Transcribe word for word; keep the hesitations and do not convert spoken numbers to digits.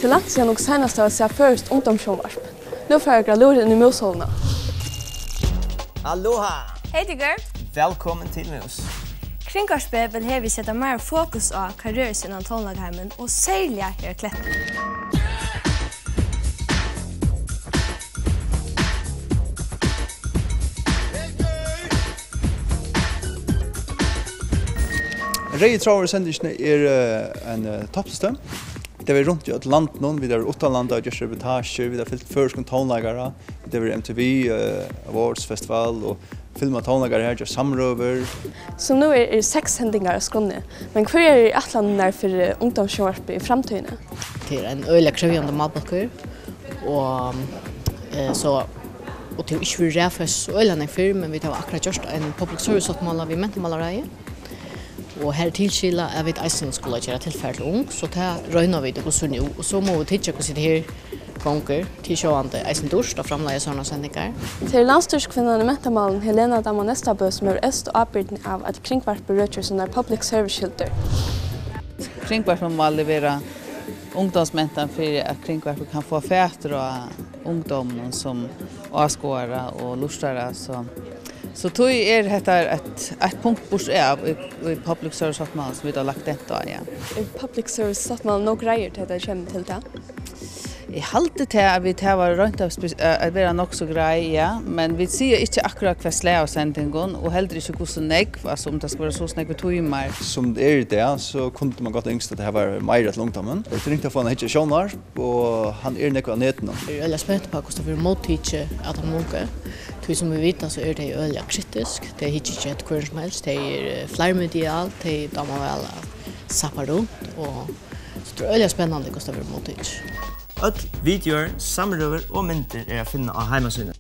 Tað er langt síðan okur seinast hava sæð føroyskt ungdómssjónvarp. Nú fara okur at lúra inn í múshálina. Aloha! Hey tykkur! Vælkomin til Mús. Kringvarpið vil hervið seta meira fokus á, hvat rørir seg innan tónleikaheimin, og serliga her á Klettum. Reyði tráður í sendingini er, eh, ein, eh, topplisti. Vit hava verið runt í øllum landinum, vit hava verið uttanlanda og gjørt reportasjur, vit hava fylgt føroyskum tónleikara, vit hava verið M T V, eh, Awards Festival og filmað tónleikarar her, gjørt samrøður. So nú er, eru seks sendingar á skránni, men hvørjar eru ætlanirnar fyri ungdómssjónvarpið í framtíðini? Tað er ein øgiliga krevjandi málbólkur, og, eh, so, og tað hevur ikki verið raðfest so øgiliga nógv fyrr, men vit hava akkurát gjørt ein public service-sáttmála við Mentamálaráðið. Og har er tilskilað, at vit eisini skulu gera tilfar til ung, so tað royna vit okkum so nú. Og so mugu vit hyggja, hvussu tað her gongur. Tað er sjálvandi eisini dýrt at framleiða sovorðnar sendingar. Tað er landsstýriskvinnan í mentamálum, Helena Damon Nestabø, sum hevur evstu ábyrgdina av, at Kringvarpið røkir sínar public service-skyldur. Kringvarpið má levera ungdómsmentan fyri, at Kringvarpið kann fáa fatur á ungdóminum sum áskoðara og lurtara, so, so tí er hetta eitt, eitt punkt burturav í, í public service-sáttmálanum, sum vit hava lagt dent á, ja. Er public service-sáttmálin nóg greiður, tá tað kemur til tað? Eg haldi tað, at vit hava roynt at spe-, at vera nokk so greið, ja, men vit siga ikki akkurát hvat slag av sendingum, og heldur ikki hvussu nógv, altso um tað skal vera so og so nógvir tímar. Sum tað er í dag, so kundi man gott ynskt, at tað her var meira til ungdómin. Tað er ringt at fáa hann at hyggja í sjónvarp, og hann er nógv á netinum. Eg eri øgiliga spent upp á, hvussu tað verður móttikið av teimum ungu, tí sum vit vita, so eru tey øgiliga kritisk. Tey hyggja ikki eftir hvørjum sum helst, tey eru, eh, fleirmedial, tey dáma væl at sappa runt, og so tað er øgiliga spennandi, hvussu tað verður móttikið. Øll videoir, samrøður og myndir er at finna á heimasíðuni.